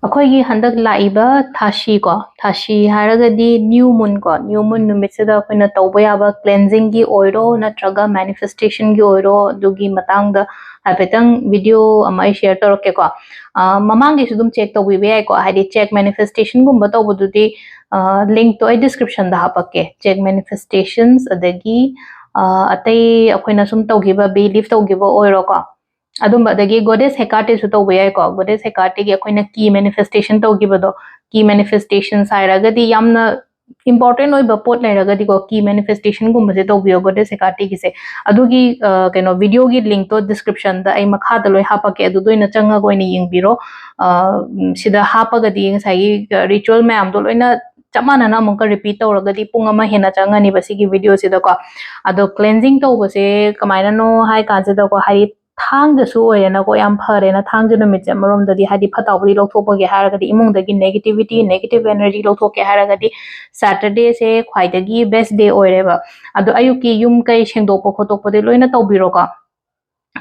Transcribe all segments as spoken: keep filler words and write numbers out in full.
ꯑꯩꯈꯣꯏꯒꯤ ꯍꯟꯗꯛ ꯂꯥꯛꯏꯕ ꯊꯥꯁꯤ ꯀꯣ, ꯊꯥꯁꯤ ꯍꯥꯏꯔꯒꯗꯤ new moon ꯀꯣ, new moon ꯅꯨꯃꯤꯠꯁꯤꯗ ꯑꯩꯈꯣꯏꯅ ꯇꯧꯕ ꯌꯥꯕ cleansingꯒꯤ ꯑꯣꯏꯔꯣ ꯅꯠꯇ꯭ꯔꯒ manifestationꯒꯤ ꯑꯣꯏꯔꯣ, ꯑꯗꯨꯒꯤ ꯃꯇꯥꯡꯗ ꯍꯥꯏꯐꯦꯠꯇꯪ video ꯑꯃ ꯑꯩ share ꯇꯧꯔꯛꯀꯦꯀꯣ꯫ ꯑ, ꯃꯃꯥꯡꯒꯤꯁꯨ ꯑꯗꯨꯝ check ꯇꯧꯕꯤꯕ ꯌꯥꯏꯀꯣ, ꯍꯥꯏꯗꯤ check manifestationꯒꯨꯝꯕ ꯇꯧꯕꯗꯨꯗꯤ, ꯑ, linkꯇꯣ ꯑꯩ descriptionꯗ ꯍꯥꯞꯄꯛꯀꯦ꯫ Check manifestations, ꯑꯗꯒꯤ, ꯑ, ꯑꯇꯩ ꯑꯩꯈꯣꯏꯅ ꯁꯨꯝ ꯇꯧꯈꯤꯕ, belief ꯇꯧꯈꯤꯕ ꯑꯣꯏꯔꯣꯀꯣ, ꯑꯗꯨꯝꯕ, ꯑꯗꯒꯤ goddess Hecateꯁꯨ ꯇꯧꯕ ꯌꯥꯏꯀꯣ꯫ Goddess Hecateꯒꯤ ꯑꯩꯈꯣꯏꯅ key manifestation ꯇꯧꯈꯤꯕꯗꯣ, key manifestations ꯍꯥꯏꯔꯒꯗꯤ ꯌꯥꯝꯅ important ꯑꯣꯏꯕ ꯄꯣꯠ ꯂꯩꯔꯒꯗꯤꯀꯣ, key manifestationꯒꯨꯝꯕꯁꯦ ꯇꯧꯕꯤꯌꯣ goddess Hecateꯒꯤꯁꯦ꯫ ꯑꯗꯨꯒꯤ, ꯑ, ꯀꯩꯅꯣ, videoꯒꯤ linkꯇꯣ descriptionꯗ ꯑꯩ ꯃꯈꯥꯗ ꯂꯣꯏ ꯍꯥꯞꯄꯛꯀꯦ, ꯑꯗꯨꯗ ꯑꯣꯏꯅ ꯆꯪꯉꯒ ꯑꯣꯏꯅ ꯌꯦꯡꯕꯤꯔꯣ꯫ ꯑ, ꯎꯝ, ꯁꯤꯗ ꯍꯥꯞꯄꯒꯗꯤ ꯉꯁꯥꯏꯒꯤ, ꯑ, ritual ꯃꯌꯥꯝꯗꯣ ꯂꯣꯏꯅ ꯆꯞ ꯃꯥꯟꯅꯅ ꯑꯃꯨꯛꯀ repeat ꯇꯧꯔꯒꯗꯤ ꯄꯨꯡ ꯑꯃ ꯍꯦꯟꯅ ꯆꯪꯉꯅꯤꯕ ꯁꯤꯒꯤ videoꯁꯤꯗꯀꯣ꯫ ꯑꯗꯣ cleansing ꯇꯧꯕꯁꯦ ꯀꯃꯥꯏꯅꯅꯣ ꯍꯥꯏ ꯀꯥꯟꯁꯤꯗꯀꯣ, ꯍꯥꯏꯗꯤ ꯊꯥꯡꯖꯁꯨ ꯑꯣꯏꯔꯦꯅꯀꯣ, ꯌꯥꯝ ꯐꯔꯦꯅ ꯊꯥꯡꯖ ꯅꯨꯃꯤꯠꯁꯦ ꯑꯃꯔꯣꯝꯗꯗꯤ, ꯍꯥꯏꯗꯤ ꯐꯠꯇ ꯍꯥꯎꯗꯤ ꯂꯧꯊꯣꯛꯄꯒꯤ ꯍꯥꯏꯔꯒꯗꯤ, ꯏꯃꯨꯡꯗꯒꯤ negativity, negative energy ꯂꯧꯊꯣꯛꯀꯦ ꯍꯥꯏꯔꯒꯗꯤ Saturdayꯁꯦ ꯈ꯭ꯋꯥꯏꯗꯒꯤ best day ꯑꯣꯏꯔꯦꯕ꯫ ꯑꯗꯣ ꯑꯌꯨꯛꯀꯤ ꯌꯨꯝ ꯀꯩ ꯁꯦꯡꯗꯣꯛꯄ ꯈꯣꯠꯇꯣꯛꯄꯗꯤ ꯂꯣꯏꯅ ꯇꯧꯕꯤꯔꯣꯀꯣ꯫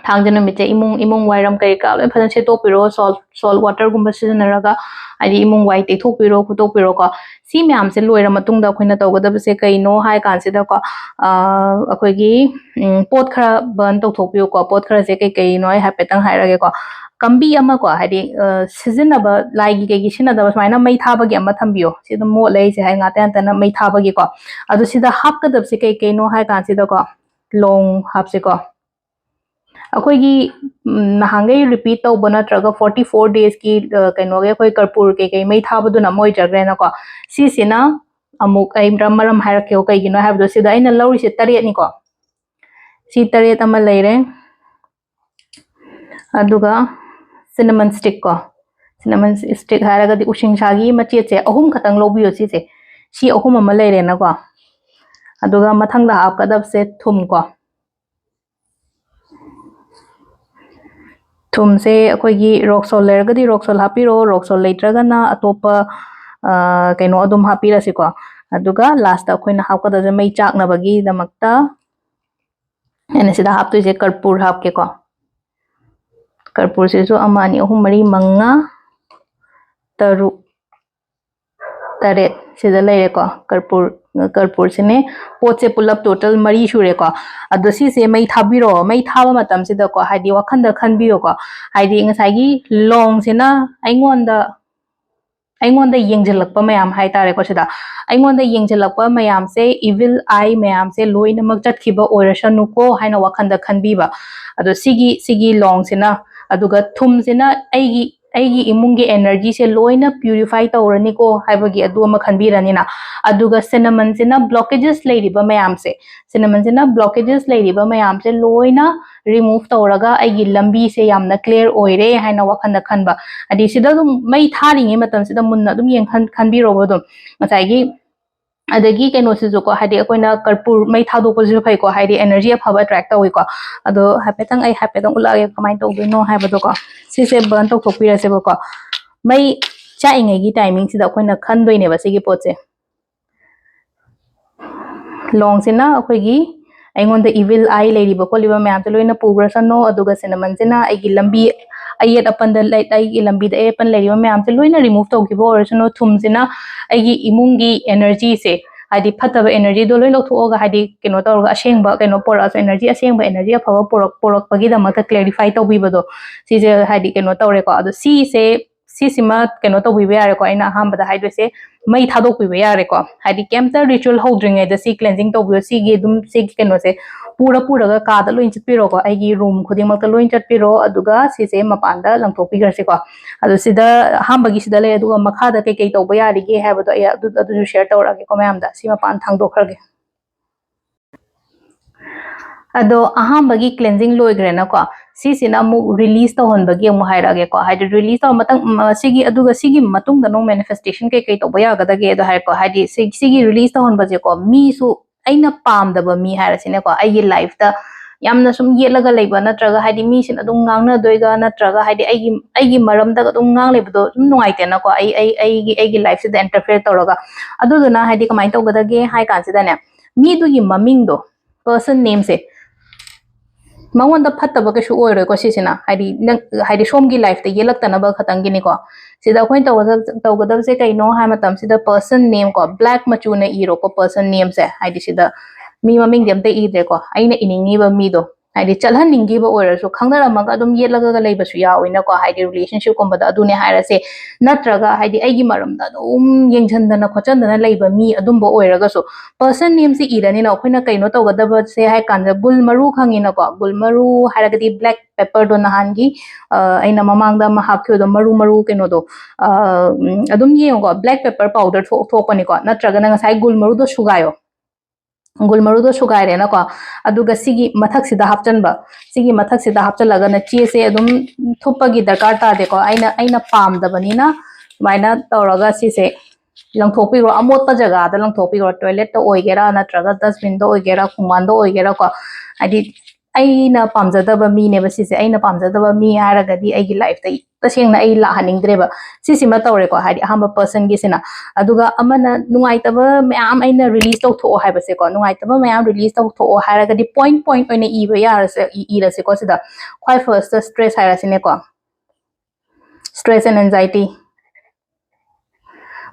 ꯊꯥꯡꯖ ꯅꯨꯃꯤꯠꯁꯦ ꯏꯃꯨꯡ, ꯏꯃꯨꯡ ꯋꯥꯏꯔꯝ ꯀꯔꯤ ꯀꯔꯥ ꯂꯣꯏ ꯐꯖꯅ ꯁꯦꯠꯇꯣꯛꯄꯤꯔꯣ, salt, salt waterꯒꯨꯝꯕ ꯁꯤꯖꯤꯟꯅꯔꯒ, ꯍꯥꯏꯗꯤ ꯏꯃꯨꯡ ꯋꯥꯏ ꯇꯩꯊꯣꯛꯄꯤꯔꯣ, ꯈꯣꯠꯇꯣꯛꯄꯤꯔꯣꯀꯣ꯫ ꯁꯤ ꯃꯌꯥꯝꯁꯦ ꯂꯣꯏꯔ ꯃꯇꯨꯡꯗ ꯑꯩꯈꯣꯏꯅ ꯇꯧꯒꯗꯕꯁꯦ ꯀꯩꯅꯣ ꯍꯥꯏ ꯀꯥꯟꯁꯤꯗꯀꯣ, ꯑ, ꯑꯩꯈꯣꯏꯒꯤ, ꯎꯝ, ꯄꯣꯠ ꯈꯔ burn ꯇꯧꯊꯣꯛꯄꯤꯌꯨꯀꯣ꯫ ꯄꯣꯠ ꯈꯔꯁꯦ ꯀꯩ ꯀꯩꯅꯣ ꯑꯩ ꯍꯥꯏꯐꯦꯠꯇꯪ ꯍꯥꯏꯔꯒꯦꯀꯣ꯫ ꯀꯝꯕꯤ ꯑꯃꯀꯣ, ꯍꯥꯏꯗꯤ, ꯑ, ꯁꯤꯖꯤꯟꯅꯕ, ꯂꯥꯏꯒꯤ ꯀꯩꯒꯤ ꯁꯤꯖꯤꯟꯅꯗꯕ ꯁꯨꯃꯥꯏꯅ ꯃꯩ ꯊꯥꯕꯒꯤ ꯑꯃ ꯊꯝꯕꯤꯌꯣ꯫ ꯁꯤ ꯑꯗꯨꯝ ꯃꯣꯠꯂꯦ ꯑꯩꯁꯦ, ꯍꯥꯏ ꯉꯥꯛꯇ ꯉꯥꯛꯇꯅ ꯃꯩ ꯊꯥꯕꯒꯤꯀꯣ꯫ ꯑꯗꯨ ꯁꯤꯗ ꯍꯥꯞꯀꯗꯕꯁꯦ ꯀꯩ ꯀꯩꯅꯣ ꯍꯥꯏ ꯀꯥꯟꯁꯤꯗꯀꯣ, ꯂꯣꯡ ꯍꯥꯞꯁꯤꯀꯣ꯫ ꯑꯩꯈꯣꯏꯒꯤ, ꯎꯝ, ꯅꯍꯥꯟꯈꯩ repeat ꯇꯧꯕ ꯅꯠꯇ꯭ꯔꯒ forty four daysꯀꯤ, ꯑ, ꯀꯩꯅꯣꯒꯤ ꯑꯩꯈꯣꯏ ꯀꯔꯄꯨꯔ ꯀꯩꯀꯩ ꯃꯩ ꯊꯥꯕꯗꯨꯅ ꯑꯃ ꯑꯣꯏꯖꯈ꯭ꯔꯦꯅꯀꯣ꯫ ꯁꯤꯁꯤꯅ ꯑꯃꯨꯛ ꯑꯩ ꯃꯔꯝ, ꯃꯔꯝ ꯍꯥꯏꯔꯛꯀꯦꯀꯣ, ꯀꯩꯒꯤꯅꯣ ꯍꯥꯏꯕꯗꯣ꯫ ꯁꯤꯗ ꯑꯩꯅ ꯂꯧꯔꯤꯁꯦ ꯇꯔꯦꯠꯅꯤꯀꯣ꯫ ꯁꯤ ꯇꯔꯦꯠ ꯑꯃ ꯂꯩꯔꯦ꯫ ꯑꯗꯨꯒ cinnamon stick ꯀꯣ, cinnamon stick ꯍꯥꯏꯔꯒꯗꯤ ꯎꯁꯤꯡꯁꯥꯒꯤ ꯃꯆꯦꯠꯁꯦ ꯑꯍꯨꯝ ꯈꯛꯇꯪ ꯂꯧꯕꯤꯌꯣ꯫ ꯁꯤꯁꯦ, ꯁꯤ ꯑꯍꯨꯝ ꯑꯃ ꯂꯩꯔꯦꯅꯀꯣ꯫ ꯑꯗꯨꯒ ꯃꯊꯪꯗ ꯍꯥꯞꯀꯗꯕꯁꯦ ꯊꯨꯝ ꯀꯣ꯫ ꯊꯨꯝꯁꯦ ꯑꯩꯈꯣꯏꯒꯤ rock salt ꯂꯩꯔꯒꯗꯤ rock salt ꯍꯥꯞꯄꯤꯔꯣ, rock salt ꯂꯩꯇ꯭ꯔꯒꯅ ꯑꯇꯣꯞꯄ, ꯑ, ꯀꯩꯅꯣ ꯑꯗꯨꯝ ꯍꯥꯞꯄꯤꯔꯁꯤꯀꯣ꯫ ꯑꯗꯨꯒ lastꯇ ꯑꯩꯈꯣꯏꯅ ꯍꯥꯞꯀꯗꯕꯁꯦ ꯃꯩ ꯆꯥꯛꯅꯕꯒꯤꯗꯃꯛꯇ ꯑꯩꯅ ꯁꯤꯗ ꯍꯥꯞꯇꯣꯏꯁꯦ ꯀꯔꯄꯨꯔ ꯍꯥꯞꯀꯦꯀꯣ꯫ ꯀꯔꯄꯨꯔꯁꯤꯁꯨ ꯑꯃ, ꯑꯅꯤ, ꯑꯍꯨꯝ, ꯃꯔꯤ, ꯃꯉꯥ, ꯇꯔꯨꯛ, ꯇꯔꯦꯠ ꯁꯤꯗ ꯂꯩꯔꯦꯀꯣ꯫ ꯀꯔꯄꯨꯔ, ꯀꯔꯄꯨꯔꯁꯤꯅꯦ꯫ ꯄꯣꯠꯁꯦ ꯄꯨꯂꯞ total ꯃꯔꯤ ꯁꯨꯔꯦꯀꯣ꯫ ꯑꯗꯣ ꯁꯤꯁꯦ ꯃꯩ ꯊꯥꯕꯤꯔꯛꯑꯣ꯫ ꯃꯩ ꯊꯥꯕ ꯃꯇꯝꯁꯤꯗꯀꯣ, ꯍꯥꯏꯗꯤ ꯋꯥꯈꯟꯗ ꯈꯟꯕꯤꯌꯣꯀꯣ, ꯍꯥꯏꯗꯤ ꯉꯁꯥꯏꯒꯤ ꯂꯣꯡꯁꯤꯅ ꯑꯩꯉꯣꯟꯗ, ꯑꯩꯉꯣꯟꯗ ꯌꯦꯡꯁꯤꯜꯂꯛꯄ ꯃꯌꯥꯝ ꯍꯥꯏꯇꯥꯔꯦꯀꯣ, ꯁꯤꯗ ꯑꯩꯉꯣꯟꯗ ꯌꯦꯡꯁꯤꯜꯂꯛꯄ ꯃꯌꯥꯝꯁꯦ, evil eye ꯃꯌꯥꯝꯁꯦ ꯂꯣꯏꯅꯃꯛ ꯆꯠꯈꯤꯕ ꯑꯣꯏꯔꯁꯅꯨꯀꯣ ꯍꯥꯏꯅ ꯋꯥꯈꯟꯗ ꯈꯟꯕꯤꯕ꯫ ꯑꯗꯣ ꯁꯤꯒꯤ, ꯁꯤꯒꯤ ꯂꯣꯡꯁꯤꯅ, ꯑꯗꯨꯒ ꯊꯨꯝꯁꯤꯅ ꯑꯩꯒꯤ, ꯑꯩꯒꯤ ꯏꯃꯨꯡꯒꯤ energyꯁꯦ ꯂꯣꯏꯅ purify ꯇꯧꯔꯅꯤꯀꯣ ꯍꯥꯏꯕꯒꯤ ꯑꯗꯨ ꯑꯃ ꯈꯟꯕꯤꯔꯅꯤꯅ꯫ ꯑꯗꯨꯒ cinnamonꯁꯤꯅ blockages ꯂꯩꯔꯤꯕ ꯃꯌꯥꯝꯁꯦ, cinnamonꯁꯤꯅ blockages ꯂꯩꯔꯤꯕ ꯃꯌꯥꯝꯁꯦ ꯂꯣꯏꯅ remove ꯇꯧꯔꯒ ꯑꯩꯒꯤ ꯂꯝꯕꯤꯁꯦ ꯌꯥꯝꯅ clear ꯑꯣꯏꯔꯦ ꯍꯥꯏꯅ ꯋꯥꯈꯜꯗ ꯈꯟꯕ꯫ ꯍꯥꯏꯗꯤ ꯁꯤꯗ ꯑꯗꯨꯝ ꯃꯩ ꯊꯥꯔꯤꯉꯩ ꯃꯇꯝꯁꯤꯗ ꯃꯨꯟꯅ ꯑꯗꯨꯝ ꯌꯦꯡꯍꯟ-, ꯈꯟꯕꯤꯔꯣꯕ ꯑꯗꯨꯝ꯫ ꯉꯁꯥꯏꯒꯤ ꯑꯗꯒꯤ ꯀꯩꯅꯣꯁꯤꯁꯨꯀꯣ, ꯍꯥꯏꯗꯤ ꯑꯩꯈꯣꯏꯅ ꯀꯔꯄꯨꯔ ꯃꯩ ꯊꯥꯗꯣꯛꯄꯁꯤꯁꯨ ꯐꯩꯀꯣ, ꯍꯥꯏꯗꯤ energy ꯑꯐꯕ attract ꯇꯧꯋꯤꯀꯣ꯫ ꯑꯗꯣ ꯍꯥꯏꯐꯦꯠꯇꯪ, ꯑꯩ ꯍꯥꯏꯐꯦꯠꯇꯪ ꯎꯠꯂꯛꯑꯒꯦ ꯀꯃꯥꯏꯅ ꯇꯧꯗꯣꯏꯅꯣ ꯍꯥꯏꯕꯗꯣꯀꯣ꯫ ꯁꯤꯁꯦ burn ꯇꯧꯊꯣꯛꯄꯤꯔꯁꯦꯕꯀꯣ꯫ ꯃꯩ ꯆꯥꯛꯏꯉꯩꯒꯤ timingꯁꯤꯗ ꯑꯩꯈꯣꯏꯅ ꯈꯟꯗꯣꯏꯅꯦꯕ ꯁꯤꯒꯤ ꯄꯣꯠꯁꯦ꯫ ꯂꯣꯡꯁꯤꯅ ꯑꯩꯈꯣꯏꯒꯤ ꯑꯩꯉꯣꯟꯗ evil eye ꯂꯩꯔꯤꯕ ꯈꯣꯠꯂꯤꯕ ꯃꯌꯥꯝꯁꯦ ꯂꯣꯏꯅ ꯄꯨꯈ꯭ꯔꯁꯅꯨ, ꯑꯗꯨꯒ cinnamonꯁꯤꯅ ꯑꯩꯒꯤ ꯂꯝꯕꯤ ꯑꯌꯦꯠ ꯑꯄꯟꯗ ꯂꯩ-, ꯑꯩꯒꯤ ꯂꯝꯕꯤꯗ ꯑꯌꯦꯠ ꯑꯄꯟ ꯂꯩꯔꯤꯕ ꯃꯌꯥꯝꯁꯦ ꯂꯣꯏꯅ remove ꯇꯧꯈꯤꯕ ꯑꯣꯏꯔꯁꯅꯨ꯫ ꯊꯨꯝꯁꯤꯅ ꯑꯩꯒꯤ ꯏꯃꯨꯡꯒꯤ energyꯁꯦ, ꯍꯥꯏꯗꯤ ꯐꯠꯇꯕ energyꯗꯣ ꯂꯣꯏ ꯂꯧꯊꯣꯛꯑꯒ, ꯍꯥꯏꯗꯤ ꯀꯩꯅꯣ ꯇꯧꯔꯒ ꯑꯁꯦꯡꯕ ꯀꯩꯅꯣ ꯄꯣꯔꯛꯑꯁꯨ, energy ꯑꯁꯦꯡꯕ, energy ꯑꯐꯕ ꯄꯣꯔꯛ-, ꯄꯣꯔꯛꯄꯒꯤꯗꯃꯛꯇ clarify ꯇꯧꯕꯤꯕꯗꯣ, ꯁꯤꯁꯦ ꯍꯥꯏꯗꯤ ꯀꯩꯅꯣ ꯇꯧꯔꯦꯀꯣ꯫ ꯑꯗꯣ ꯁꯤꯁꯦ, ꯁꯤꯁꯤꯃ ꯀꯩꯅꯣ ꯇꯧꯕꯤꯕ ꯌꯥꯔꯦꯀꯣ, ꯑꯩꯅ ꯑꯍꯥꯟꯕꯗ ꯍꯥꯏꯗꯣꯏꯁꯦ, ꯃꯩ ꯊꯥꯗꯣꯛꯄꯤꯕ ꯌꯥꯔꯦꯀꯣ꯫ ꯍꯥꯏꯗꯤ ꯀꯩꯝꯇ ritual ꯍꯧꯗ꯭ꯔꯤꯉꯩꯗ ꯁꯤ cleansing ꯇꯧꯕꯤꯌꯣ꯫ ꯁꯤꯒꯤ ꯑꯗꯨꯝ ꯁꯤꯒꯤ ꯀꯩꯅꯣꯁꯦ ꯄꯨꯔ ꯄꯨꯔꯒ ꯀꯥꯗ ꯂꯣꯏ ꯆꯠꯄꯤꯔꯣꯀꯣ, ꯑꯩꯒꯤ room ꯈꯨꯗꯤꯡꯃꯛꯇ ꯂꯣꯏ ꯆꯠꯄꯤꯔꯣ, ꯑꯗꯨꯒ ꯁꯤꯁꯦ ꯃꯄꯥꯟꯗ ꯂꯪꯊꯣꯛꯄꯤꯈ꯭ꯔꯁꯤꯀꯣ꯫ ꯑꯗꯣ ꯁꯤꯗ ꯑꯍꯥꯟꯕꯒꯤ ꯁꯤꯗ ꯂꯩ, ꯑꯗꯨꯒ ꯃꯈꯥꯗ ꯀꯩꯀꯩ ꯇꯧꯕ ꯌꯥꯔꯤꯒꯦ ꯍꯥꯏꯕꯗꯣ ꯑꯩ ꯑꯗꯨ, ꯑꯗꯨꯁꯨ share ꯇꯧꯔꯛꯑꯒꯦꯀꯣ ꯃꯌꯥꯝꯗ꯫ ꯁꯤ ꯃꯄꯥꯟ ꯊꯥꯡꯗꯣꯛꯈ꯭ꯔꯒꯦ꯫ ꯑꯗꯣ ꯑꯍꯥꯟꯕꯒꯤ cleansing ꯂꯣꯏꯈ꯭ꯔꯦꯅꯀꯣ, ꯁꯤꯁꯤꯅ ꯑꯃꯨꯛ release ꯇꯧꯍꯟꯕꯒꯤ ꯑꯃꯨꯛ ꯍꯥꯏꯔꯛꯑꯒꯦꯀꯣ꯫ ꯍꯥꯏꯗꯤ release ꯇꯧꯕ ꯃꯇꯝ, ꯎꯝ, ꯁꯤꯒꯤ, ꯑꯗꯨꯒ ꯁꯤꯒꯤ ꯃꯇꯨꯡꯗ ꯅꯪ manifestation ꯀꯩꯀꯩ ꯇꯧꯕ ꯌꯥꯒꯗꯒꯦ ꯑꯗꯣ ꯍꯥꯏꯔꯦꯀꯣ꯫ ꯍꯥꯏꯗꯤ ꯁꯤ-, ꯁꯤꯒꯤ release ꯇꯧꯍꯟꯕꯁꯦꯀꯣ, ꯃꯤꯁꯨ, ꯑꯩꯅ ꯄꯥꯝꯗꯕ ꯃꯤ ꯍꯥꯏꯔꯁꯤꯅꯦꯀꯣ, ꯑꯩꯒꯤ lifeꯇ ꯌꯥꯝꯅ ꯁꯨꯝ ꯌꯦꯠꯂꯒ ꯂꯩꯕ, ꯅꯠꯇ꯭ꯔꯒ ꯍꯥꯏꯗꯤ ꯃꯤꯁꯤꯅ ꯑꯗꯨꯝ ꯉꯥꯡꯅꯗꯣꯏꯒ, ꯅꯠꯇ꯭ꯔꯒ ꯍꯥꯏꯗꯤ ꯑꯩꯒꯤ, ꯑꯩꯒꯤ ꯃꯔꯝꯗꯒ ꯑꯗꯨꯝ ꯉꯥꯡ ꯂꯩꯕꯗꯣ ꯁꯨꯝ ꯅꯨꯡꯉꯥꯏꯇꯦꯅꯀꯣ, ꯑꯩ, ꯑꯩ, ꯑꯩꯒꯤ, ꯑꯩꯒꯤ lifeꯁꯤꯗ interfere ꯇꯧꯔꯒ꯫ ꯑꯗꯨꯗꯨꯅ ꯍꯥꯏꯗꯤ ꯀꯃꯥꯏꯅ ꯇꯧꯒꯗꯒꯦ ꯍꯥꯏ ꯀꯥꯟꯁꯤꯗꯅꯦ, ꯃꯤꯗꯨꯒꯤ ꯃꯃꯤꯡꯗꯣ, person nameꯁꯦ, ꯃꯉꯣꯟꯗ ꯐꯠꯇꯕ ꯀꯩꯁꯨ ꯑꯣꯏꯔꯣꯏꯀꯣ ꯁꯤꯁꯤꯅ, ꯍꯥꯏꯗꯤ ꯅꯪ, ꯍꯥꯏꯗꯤ ꯁꯣꯝꯒꯤ ꯂꯥꯏꯐꯇ ꯌꯦꯜꯂꯛꯇꯅꯕ ꯈꯛꯇꯪꯒꯤꯅꯤꯀꯣ꯫ ꯁꯤꯗ ꯑꯩꯈꯣꯏꯅ ꯇꯧꯒꯗꯕ ꯇꯧꯒꯗꯕꯁꯦ ꯀꯩꯅꯣ ꯍꯥꯏ ꯃꯇꯝꯁꯤꯗ, ꯄꯔꯁꯟ ꯅꯦꯝ ꯀꯣ, ꯕ꯭ꯂꯦꯛ ꯃꯆꯨꯅ ꯏꯔꯣꯀꯣ ꯄꯔꯁꯟ ꯅꯦꯝꯁꯦ꯫ ꯍꯥꯏꯗꯤ ꯁꯤꯗ ꯃꯤ ꯃꯃꯤꯡꯗꯤ ꯑꯝꯇ ꯏꯗ꯭ꯔꯦꯀꯣ, ꯑꯩꯅ ꯏꯅꯤꯡꯉꯤꯕ ꯃꯤꯗꯣ, ꯍꯥꯏꯗꯤ ꯆꯠꯍꯟꯅꯤꯡꯈꯤꯕ ꯑꯣꯏꯔꯁꯨ ꯈꯪꯅꯔꯝꯃꯒ ꯑꯗꯨꯝ ꯌꯦꯠꯂꯒ ꯂꯩꯕꯁꯨ ꯌꯥꯎꯋꯤꯅꯀꯣ꯫ ꯍꯥꯏꯗꯤ ꯔꯤꯂꯦꯁꯟꯁꯤꯞꯀꯨꯝꯕꯗ ꯑꯗꯨꯅꯦ ꯍꯥꯏꯔꯁꯦ, ꯅꯠꯇ꯭ꯔꯒ ꯍꯥꯏꯗꯤ ꯑꯩꯒꯤ ꯃꯔꯝꯗ ꯑꯗꯨꯝ ꯌꯦꯡꯁꯤꯟꯗꯅ ꯈꯣꯠꯆꯟꯗꯅ ꯂꯩꯕ ꯃꯤ ꯑꯗꯨꯝꯕ ꯑꯣꯏꯔꯒꯁꯨ, ꯄꯔꯁꯟ ꯅꯦꯝꯁꯦ ꯏꯔꯅꯤꯅ ꯑꯩꯈꯣꯏꯅ ꯀꯩꯅꯣ ꯇꯧꯒꯗꯕꯁꯦ ꯍꯥꯏ ꯀꯥꯟꯗ, ꯒꯨꯜ ꯃꯔꯨ ꯈꯪꯉꯤꯅꯀꯣ, ꯒꯨꯜ ꯃꯔꯨ ꯍꯥꯏꯔꯒꯗꯤ ꯕ꯭ꯂꯦꯛ ꯄꯦꯄꯔꯗꯣ, ꯅꯍꯥꯟꯒꯤ ꯑ, ꯑꯩꯅ ꯃꯃꯥꯡꯗ ꯑꯃ ꯍꯥꯞꯈꯤꯕꯗꯣ, ꯃꯔꯨ ꯃꯔꯨ ꯀꯩꯅꯣꯗꯣ, ꯑ, ꯎꯝ, ꯑꯗꯨꯝ ꯌꯦꯡꯉꯣꯀꯣ, ꯕ꯭ꯂꯦꯛ ꯄꯦꯄꯔ ꯄꯥꯎꯗꯔ ꯊꯣꯛ- ꯊꯣꯛꯄꯅꯤꯀꯣ, ꯅꯠꯇ꯭ꯔꯒꯅ ꯉꯁꯥꯏ ꯒꯨꯜ ꯃꯔꯨꯗꯣ ꯁꯨꯒꯥꯏꯌꯣ꯫ ꯒꯨꯜ ꯃꯔꯨꯗꯣ ꯁꯨꯒꯥꯏꯔꯦꯅꯀꯣ, ꯑꯗꯨꯒ ꯁꯤꯒꯤ ꯃꯊꯛꯁꯤꯗ ꯍꯥꯞꯆꯟꯕ꯫ ꯁꯤꯒꯤ ꯃꯊꯛꯁꯤꯗ ꯍꯥꯞꯆꯜꯂꯒꯅ ꯆꯦꯁꯦ ꯑꯗꯨꯝ ꯊꯨꯞꯄꯒꯤ ꯗꯔꯀꯥꯔ ꯇꯥꯗꯦꯀꯣ꯫ ꯑꯩꯅ ꯑꯩꯅ ꯄꯥꯝꯗꯕꯅꯤꯅ ꯁꯨꯃꯥꯏꯅ ꯇꯧꯔꯒ ꯁꯤꯁꯦ ꯂꯪꯊꯣꯛꯄꯤꯈ꯭ꯔꯣ, ꯑꯃꯣꯠꯄ ꯖꯒꯥꯗ ꯂꯪꯊꯣꯛꯄꯤꯈ꯭ꯔꯣ, ꯇꯣꯏꯂꯦꯠꯇ ꯑꯣꯏꯒꯦꯔꯥ ꯅꯠꯇ꯭ꯔꯒ ꯗꯁꯕꯤꯟꯗ ꯑꯣꯏꯒꯦꯔꯥ ꯈꯣꯡꯕꯥꯟꯗ ꯑꯣꯏꯒꯦꯔꯥꯀꯣ꯫ ꯍꯥꯏꯗꯤ ꯑꯩꯅ ꯄꯥꯝꯖꯗꯕ ꯃꯤꯅꯦꯕ ꯁꯤꯁꯦ꯫ ꯑꯩꯅ ꯄꯥꯝꯖꯗꯕ ꯃꯤ ꯍꯥꯏꯔꯒꯗꯤ ꯑꯩꯒꯤ ꯂꯥꯏꯐꯇ ꯇꯁꯦꯡꯅ ꯑꯩ ꯂꯥꯛꯍꯟꯅꯤꯡꯗ꯭ꯔꯦꯕ꯫ ꯁꯤꯁꯤꯃ ꯇꯧꯔꯦꯀꯣ, ꯍꯥꯏꯗꯤ ꯑꯍꯥꯟꯕ ꯄꯔꯁꯟꯒꯤꯁꯤꯅ꯫ ꯑꯗꯨꯒ ꯑꯃꯅ ꯅꯨꯡꯉꯥꯏꯇꯕ ꯃꯌꯥꯝ ꯑꯩꯅ ꯔꯤꯂꯤꯁ ꯇꯧꯊꯣꯛꯑꯣ ꯍꯥꯏꯕꯁꯦꯀꯣ, ꯅꯨꯡꯉꯥꯏꯇꯕ ꯃꯌꯥꯝ ꯔꯤꯂꯤꯁ ꯇꯧꯊꯣꯛꯑꯣ ꯍꯥꯏꯔꯒꯗꯤ ꯄꯣꯏꯟꯠ ꯄꯣꯏꯟꯠ ꯑꯣꯏꯅ ꯏꯕ ꯌꯥꯔꯁꯦ, ꯏ- ꯏꯔꯁꯦꯀꯣ ꯁꯤꯗ꯫ ꯈ꯭ꯋꯥꯏ ꯐꯥꯔꯁꯇ ꯁ꯭ꯇ꯭ꯔꯦꯁ ꯍꯥꯏꯔꯁꯤꯅꯦꯀꯣ, ꯁ꯭ꯇ꯭ꯔꯦꯁ ꯑꯦꯟ ꯑꯦꯟꯖꯥꯏꯇꯤ꯫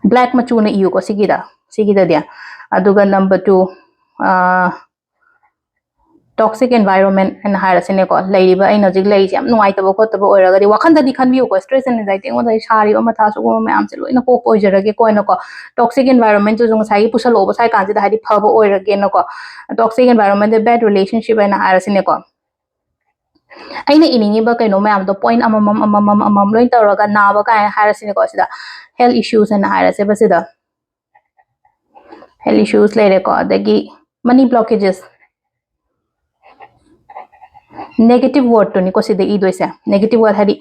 ꯕ꯭ꯂꯦꯛ ꯃꯆꯨꯅ ꯏꯌꯨꯀꯣ ꯁꯤꯒꯤꯗ, ꯁꯤꯒꯤꯗꯗꯤ꯫ ꯑꯗꯨꯒ ꯅꯝꯕꯔ ꯇꯨ, ꯇꯣꯛꯁꯤꯛ ꯑꯦꯟꯚꯥꯏꯔꯣꯟꯃꯦꯟ ꯍꯥꯏꯅ ꯍꯥꯏꯔꯁꯤꯅꯦꯀꯣ, ꯂꯩꯔꯤꯕ ꯑꯩꯅ ꯍꯧꯖꯤꯛ ꯂꯩꯔꯤꯁꯦ ꯌꯥꯝ ꯅꯨꯡꯉꯥꯏꯇꯕ ꯈꯣꯠꯇꯕ ꯑꯣꯏꯔꯒꯗꯤ ꯋꯥꯈꯟꯗꯗꯤ ꯈꯟꯕꯤꯌꯨꯀꯣ, ꯁ꯭ꯇ꯭ꯔꯦꯁ ꯑꯦꯟ ꯑꯦꯟꯖꯥꯏꯇꯤ ꯑꯩꯉꯣꯟꯗ ꯁꯥꯔꯤꯕ ꯃꯊꯥ ꯁꯤꯒꯨꯝꯕ ꯃꯌꯥꯝꯁꯦ ꯂꯣꯏꯅ ꯀꯣꯛꯄ ꯑꯣꯏꯖꯔꯒꯦꯀꯣ ꯍꯥꯏꯅꯀꯣ꯫ ꯇꯣꯛꯁꯤꯛ ꯑꯦꯟꯚꯥꯏꯔꯣꯟꯃꯦꯟꯁꯨ ꯉꯁꯥꯏꯒꯤ ꯄꯨꯁꯜꯂꯛꯑꯣꯕ ꯁ꯭ꯋꯥꯏ ꯀꯥꯟꯁꯤꯗ, ꯍꯥꯏꯗꯤ ꯐꯕ ꯑꯣꯏꯔꯒꯦꯅꯀꯣ꯫ ꯇꯣꯛꯁꯤꯛ ꯑꯦꯟꯚꯥꯏꯔꯣꯟꯃꯦꯟꯗ ꯕꯦꯗ ꯔꯤꯂꯦꯁꯟꯁꯤꯞ ꯍꯥꯏꯅ ꯍꯥꯏꯔꯁꯤꯅꯦꯀꯣ꯫ ꯑꯩꯅ ꯏꯅꯤꯡꯉꯤꯕ ꯀꯩꯅꯣ ꯃꯌꯥꯝꯗꯣ, ꯄꯣꯏꯟꯠ ꯑꯃꯃꯝ ꯑꯃꯃꯝ ꯑꯃꯃꯝ ꯂꯣꯏ ꯇꯧꯔꯒ, ꯅꯥꯕ ꯀꯥꯏꯅ ꯍꯥꯏꯔꯁꯤꯅꯦꯀꯣ ꯁꯤꯗ, ꯍꯦꯜꯊ ꯏꯁꯨꯁ ꯍꯥꯏꯅ ꯍꯥꯏꯔꯁꯦꯕ ꯁꯤꯗ꯫ ꯍꯦꯜꯊ ꯏꯁꯨꯁ ꯂꯩꯔꯦꯀꯣ, ꯑꯗꯒꯤ ꯃꯅꯤ ꯕ꯭ꯂꯣꯀꯦꯖꯦꯁ꯫ ꯅꯦꯒꯦꯇꯤꯚ ꯋꯥꯔꯗꯇꯨꯅꯤꯀꯣ ꯁꯤꯗ ꯏꯗꯣꯏꯁꯦ꯫ ꯅꯦꯒꯦꯇꯤꯚ ꯋꯥꯔꯗ ꯍꯥꯏꯗꯤ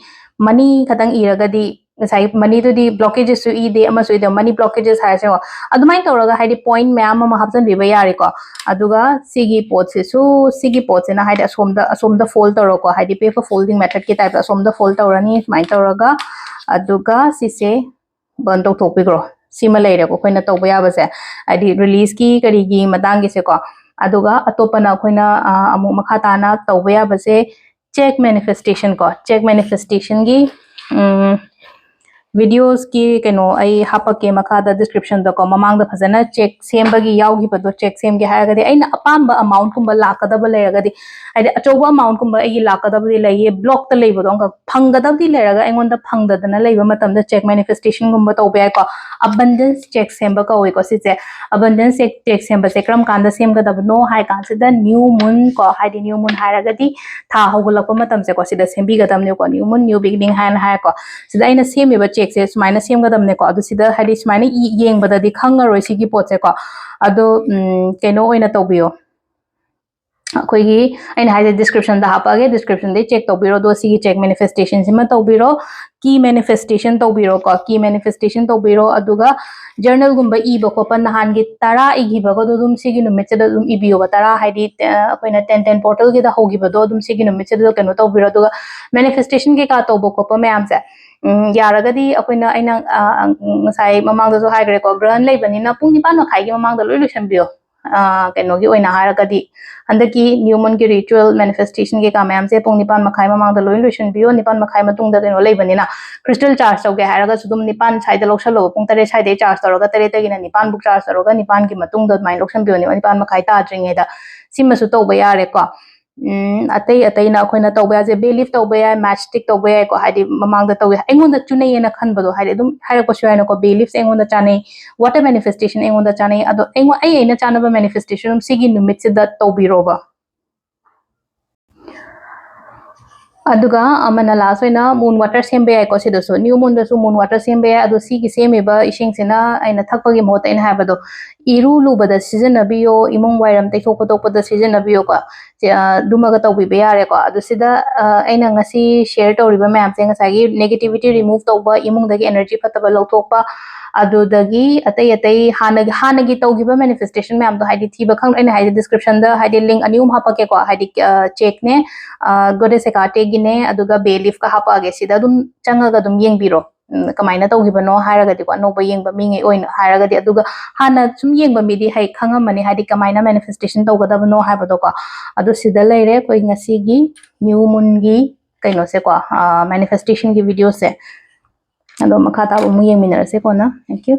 ꯃꯅꯤ ꯈꯛꯇꯪ ꯏꯔꯒꯗꯤ ꯉꯁꯥꯏ ꯃꯅꯤꯗꯨꯗꯤ ꯕ꯭ꯂꯣꯀꯦꯖꯦꯁꯁꯨ ꯏꯗꯦ, ꯑꯃꯁꯨ ꯏꯗꯦ, ꯃꯅꯤ ꯕ꯭ꯂꯣꯀꯦꯖꯦꯁ ꯍꯥꯏꯔꯁꯦꯀꯣ꯫ ꯑꯗꯨꯃꯥꯏꯅ ꯇꯧꯔꯒ ꯍꯥꯏꯗꯤ ꯄꯣꯏꯟꯠ ꯃꯌꯥꯝ ꯑꯃ ꯍꯥꯞꯆꯤꯟꯕꯤꯕ ꯌꯥꯔꯦꯀꯣ꯫ ꯑꯗꯨꯒ ꯁꯤꯒꯤ ꯄꯣꯠꯁꯤꯁꯨ, ꯁꯤꯒꯤ ꯄꯣꯠꯁꯤꯅ ꯍꯥꯏꯗꯤ ꯑꯁꯣꯝꯗ, ꯑꯁꯣꯝꯗ ꯐꯣꯜ ꯇꯧꯔꯣꯀꯣ, ꯍꯥꯏꯗꯤ paper folding methodꯀꯤ typeꯇ ꯑꯁꯣꯝꯗ ꯐꯣꯜ ꯇꯧꯔꯅꯤ ꯁꯨꯃꯥꯏꯅ ꯇꯧꯔꯒ꯫ ꯑꯗꯨꯒ ꯁꯤꯁꯦ ꯕꯟ ꯇꯧꯊꯣꯛꯄꯤꯈ꯭ꯔꯣ꯫ ꯁꯤꯃ ꯂꯩꯔꯦꯀꯣ ꯑꯩꯈꯣꯏꯅ ꯇꯧꯕ ꯌꯥꯕꯁꯦ, ꯍꯥꯏꯗꯤ ꯔꯤꯂꯤꯁꯀꯤ ꯀꯔꯤꯒꯤ ꯃꯇꯥꯡꯒꯤꯁꯦꯀꯣ꯫ ꯑꯗꯨꯒ ꯑꯇꯣꯞꯄꯅ ꯑꯩꯈꯣꯏꯅ ꯑꯃꯨꯛ ꯃꯈꯥ ꯇꯥꯅ ꯇꯧꯕ ꯌꯥꯕꯁꯦ, check manifestation ꯀꯣ, check manifestationꯒꯤ videosꯀꯤ ꯀꯩꯅꯣ ꯑꯩ ꯍꯥꯄꯛꯀꯦ ꯃꯈꯥꯗ descriptionꯗꯀꯣ꯫ ꯃꯃꯥꯡꯗ ꯐꯖꯅ check ꯁꯦꯝꯕꯒꯤ ꯌꯥꯎꯈꯤꯕꯗꯣ, check ꯁꯦꯝꯒꯦ ꯍꯥꯏꯔꯒꯗꯤ ꯑꯩꯅ ꯑꯄꯥꯝꯕ amountꯀꯨꯝꯕ ꯂꯥꯛꯀꯗꯕ ꯂꯩꯔꯒꯗꯤ, ꯍꯥꯏꯗꯤ ꯑꯆꯧꯕ amountꯀꯨꯝꯕ ꯑꯩꯒꯤ ꯂꯥꯛꯀꯗꯕꯗꯤ ꯂꯩꯌꯦ, blockꯇ ꯂꯩꯕꯗꯣ ꯑꯃꯈꯛ ꯐꯪꯒꯗꯕꯗꯤ ꯂꯩꯔꯒ ꯑꯩꯉꯣꯟꯗ ꯐꯪꯗꯗꯅ ꯂꯩꯕ ꯃꯇꯝꯗ check manifestationꯒꯨꯝꯕ ꯇꯧꯕ ꯌꯥꯏꯀꯣ꯫ Abundance check ꯁꯦꯝꯕ ꯀꯧꯏꯀꯣ ꯁꯤꯁꯦ꯫ Abundance check, check ꯁꯦꯝꯕꯁꯦ ꯀꯔꯝ ꯀꯥꯟꯗ ꯁꯦꯝꯒꯗꯕꯅꯣ ꯍꯥꯏ ꯀꯥꯟꯁꯤꯗ new moon ꯀꯣ, ꯍꯥꯏꯗꯤ new moon ꯍꯥꯏꯔꯒꯗꯤ ꯊꯥ ꯍꯧꯒꯠꯂꯛꯄ ꯃꯇꯝꯁꯦꯀꯣ, ꯁꯤꯗ ꯁꯦꯝꯕꯤꯒꯗꯕꯅꯦꯀꯣ, new moon, new beginning ꯍꯥꯏꯅ ꯍꯥꯏꯔꯀꯣ꯫ ꯁꯤꯗ ꯑꯩꯅ ꯁꯦꯝꯃꯤꯕ checkꯁꯦ ꯁꯨꯃꯥꯏꯅ ꯁꯦꯝꯒꯗꯕꯅꯦꯀꯣ꯫ ꯑꯗꯨ ꯁꯤꯗ ꯍꯥꯏꯗꯤ ꯁꯨꯃꯥꯏꯅ ꯏ-, ꯌꯦꯡꯕꯗꯗꯤ ꯈꯪꯉꯔꯣꯏ ꯁꯤꯒꯤ ꯄꯣꯠꯁꯦꯀꯣ꯫ ꯑꯗꯣ ꯎꯝ, ꯀꯩꯅꯣ ꯑꯣꯏꯅ ꯇꯧꯕꯤꯌꯣ, ꯑꯩꯈꯣꯏꯒꯤ ꯑꯩꯅ ꯍꯥꯏꯁꯦ descriptionꯗ ꯍꯥꯞꯄꯛꯑꯒꯦ, descriptionꯗꯩ check ꯇꯧꯕꯤꯔꯣ꯫ ꯑꯗꯣ ꯁꯤꯒꯤ check manifestationꯁꯤꯃ ꯇꯧꯕꯤꯔꯣ, key manifestation ꯇꯧꯕꯤꯔꯣꯀꯣ, key manifestation ꯇꯧꯕꯤꯔꯣ꯫ ꯑꯗꯨꯒ journalꯒꯨꯝꯕ ꯏꯕ ꯈꯣꯠꯄ ꯅꯍꯥꯟꯒꯤ ꯇꯔꯥ ꯏꯈꯤꯕꯒꯗꯣ ꯑꯗꯨꯝ ꯁꯤꯒꯤ ꯅꯨꯃꯤꯠꯁꯤꯗ ꯑꯗꯨꯝ ꯏꯕꯤꯌꯣꯕ꯫ ꯇꯔꯥ ꯍꯥꯏꯗꯤ ꯑ, ꯑꯩꯈꯣꯏꯅ ten ten portalꯒꯤꯗ ꯍꯧꯈꯤꯕꯗꯣ ꯑꯗꯨꯝ ꯁꯤꯒꯤ ꯅꯨꯃꯤꯠꯁꯤꯗ ꯀꯩꯅꯣ ꯇꯧꯕꯤꯔꯣ꯫ ꯑꯗꯨꯒ manifestation ꯀꯩꯀꯥ ꯇꯧꯕ ꯈꯣꯠꯄ ꯃꯌꯥꯝꯁꯦ, ꯎꯝ, ꯌꯥꯔꯒꯗꯤ ꯑꯩꯈꯣꯏꯅ, ꯑꯩꯅ ꯑ, ꯉꯁꯥꯏ ꯃꯃꯥꯡꯗꯁꯨ ꯍꯥꯏꯈ꯭ꯔꯦꯀꯣ, ꯒ꯭ꯔꯍꯟ ꯂꯩꯕꯅꯤꯅ ꯄꯨꯡ ꯅꯤꯄꯥꯟ ꯃꯈꯥꯏꯒꯤ ꯃꯃꯥꯡꯗ ꯂꯣꯏ ꯂꯣꯏꯁꯤꯟꯕꯤꯌꯣ꯫ ꯑ, ꯀꯩꯅꯣꯒꯤ ꯑꯣꯏꯅ ꯍꯥꯏꯔꯒꯗꯤ ꯍꯟꯗꯛꯀꯤ new moonꯒꯤ ritual manifestation ꯀꯩꯀꯥ ꯃꯌꯥꯝꯁꯦ ꯄꯨꯡ ꯅꯤꯄꯥꯟ ꯃꯈꯥꯏ ꯃꯃꯥꯡꯗ ꯂꯣꯏ ꯂꯣꯏꯁꯤꯟꯕꯤꯌꯣ꯫ ꯅꯤꯄꯥꯟ ꯃꯈꯥꯏ ꯃꯇꯨꯡꯗ ꯀꯩꯅꯣ ꯂꯩꯕꯅꯤꯅ, crystal charge ꯇꯧꯒꯦ ꯍꯥꯏꯔꯒꯁꯨ ꯑꯗꯨꯝ ꯅꯤꯄꯥꯟ ꯁ꯭ꯋꯥꯏꯗ ꯂꯧꯁꯜꯂꯣ꯫ ꯄꯨꯡ ꯇꯔꯦꯠ ꯁ꯭ꯋꯥꯏꯗꯩ charge ꯇꯧꯔꯒ ꯇꯔꯦꯠꯇꯒꯤꯅ ꯅꯤꯄꯥꯟ ꯐꯥꯎ charge ꯇꯧꯔꯒ ꯅꯤꯄꯥꯟꯒꯤ ꯃꯇꯨꯡꯗ ꯑꯗꯨꯃꯥꯏꯅ ꯂꯧꯁꯟꯕꯤꯌꯣ, ꯅꯤꯄꯥꯟ ꯃꯈꯥꯏ ꯇꯥꯗ꯭ꯔꯤꯉꯩꯗ꯫ ꯁꯤꯃꯁꯨ ꯇꯧꯕ ꯌꯥꯔꯦꯀꯣ꯫ ꯎꯝ, ꯑꯇꯩ ꯑꯇꯩꯅ ꯑꯩꯈꯣꯏꯅ ꯇꯧꯕ ꯌꯥꯁꯦ, bay leaf ꯇꯧꯕ ꯌꯥꯏ, match stick ꯇꯧꯕ ꯌꯥꯏꯀꯣ꯫ ꯍꯥꯏꯗꯤ ꯃꯃꯥꯡꯗ ꯇꯧꯋꯦ, ꯑꯩꯉꯣꯟꯗ ꯆꯨꯅꯩꯌꯦꯅ ꯈꯟꯕꯗꯣ, ꯍꯥꯏꯗꯤ ꯑꯗꯨꯝ ꯍꯥꯏꯔꯛꯄꯁꯨ ꯌꯥꯏꯅꯀꯣ, bay leaves ꯑꯩꯉꯣꯟꯗ ꯆꯥꯅꯩ, water manifestation ꯑꯩꯉꯣꯟꯗ ꯆꯥꯅꯩ꯫ ꯑꯗꯣ ꯑꯩꯉꯣꯟ-, ꯑꯩ ꯑꯩꯅ ꯆꯥꯅꯕ manifestation ꯑꯗꯨꯝ ꯁꯤꯒꯤ ꯅꯨꯃꯤꯠꯁꯤꯗ ꯇꯧꯕꯤꯔꯣꯕ꯫ ꯑꯗꯨꯒ ꯑꯃꯅ last ꯑꯣꯏꯅ moon water ꯁꯦꯝꯕ ꯌꯥꯏꯀꯣ꯫ ꯁꯤꯗꯁꯨ new moonꯗꯁꯨ moon water ꯁꯦꯝꯕ ꯌꯥꯏ꯫ ꯑꯗꯣ ꯁꯤꯒꯤ ꯁꯦꯝꯃꯤꯕ ꯏꯁꯤꯡꯁꯤꯅ ꯑꯩꯅ ꯊꯛꯄꯒꯤ ꯃꯍꯨꯠꯇ, ꯑꯩꯅ ꯍꯥꯏꯕꯗꯣ, ꯏꯔꯨ ꯂꯨꯕꯗ ꯁꯤꯖꯤꯟꯅꯕꯤꯌꯣ, ꯏꯃꯨꯡ ꯋꯥꯏꯔꯝ ꯇꯩꯊꯣꯛ ꯈꯣꯠꯇꯣꯛꯄꯗ ꯁꯤꯖꯤꯟꯅꯕꯤꯌꯣꯀꯣ꯫ ꯁꯤ, ꯑ, ꯑꯗꯨꯃꯒ ꯇꯧꯕꯤꯕ ꯌꯥꯔꯦꯀꯣ꯫ ꯑꯗꯣ ꯁꯤꯗ, ꯑ, ꯑꯩꯅ ꯉꯁꯤ share ꯇꯧꯔꯤꯕ ꯃꯌꯥꯝꯁꯦ ꯉꯁꯥꯏꯒꯤ negativity remove ꯇꯧꯕ, ꯏꯃꯨꯡꯗꯒꯤ energy ꯐꯠꯇꯕ ꯂꯧꯊꯣꯛꯄ, ꯑꯗꯨꯗꯒꯤ ꯑꯇꯩ ꯑꯇꯩ ꯍꯥꯟꯅꯒꯤ, ꯍꯥꯟꯅꯒꯤ ꯇꯧꯈꯤꯕ manifestation ꯃꯌꯥꯝꯗꯣ, ꯍꯥꯏꯗꯤ ꯊꯤꯕ ꯈꯪ-, ꯑꯩꯅ ꯍꯥꯏꯁꯦ descriptionꯗ ꯍꯥꯏꯗꯤ link ꯑꯅꯤ ꯑꯍꯨꯝ ꯍꯥꯞꯄꯛꯀꯦꯀꯣ꯫ ꯍꯥꯏꯗꯤ, ꯑ, checkꯅꯦ, ꯑ, Goddess Hecateꯒꯤꯅꯦ, ꯑꯗꯨꯒ bay leafꯀ ꯍꯥꯞꯄꯛꯑꯒꯦ꯫ ꯁꯤꯗ ꯑꯗꯨꯝ ꯆꯪꯉꯒ ꯑꯗꯨꯝ ꯌꯦꯡꯕꯤꯔꯣ꯫ ꯎꯝ, ꯀꯃꯥꯏꯅ ꯇꯧꯈꯤꯕꯅꯣ ꯍꯥꯏꯔꯒꯗꯤꯀꯣ, ꯑꯅꯧꯕ ꯌꯦꯡꯕ ꯃꯤꯉꯩ ꯑꯣꯏꯅ ꯍꯥꯏꯔꯒꯗꯤ, ꯑꯗꯨꯒ ꯍꯥꯟꯅ ꯁꯨꯝ ꯌꯦꯡꯕ ꯃꯤꯗꯤ ꯍꯩ ꯈꯪꯉꯝꯃꯅꯤ, ꯍꯥꯏꯗꯤ ꯀꯃꯥꯏꯅ ꯃꯦꯅꯤꯐꯦꯁꯇꯦꯁꯟ ꯇꯧꯒꯗꯕꯅꯣ ꯍꯥꯏꯕꯗꯣꯀꯣ꯫ ꯑꯗꯨ ꯁꯤꯗ ꯂꯩꯔꯦ ꯑꯩꯈꯣꯏ ꯉꯁꯤꯒꯤ ꯅ꯭ꯌꯨ ꯃꯨꯟꯒꯤ ꯀꯩꯅꯣꯁꯦꯀꯣ, ꯃꯦꯅꯤꯐꯦꯁꯇꯦꯁꯟꯒꯤ ꯚꯤꯗꯤꯑꯣꯁꯦ꯫ ꯑꯗꯣ ꯃꯈꯥ ꯇꯥꯕ ꯑꯃꯨꯛ ꯌꯦꯡꯃꯤꯟꯅꯔꯁꯦ ꯀꯣꯟꯅ꯫ Thank you꯫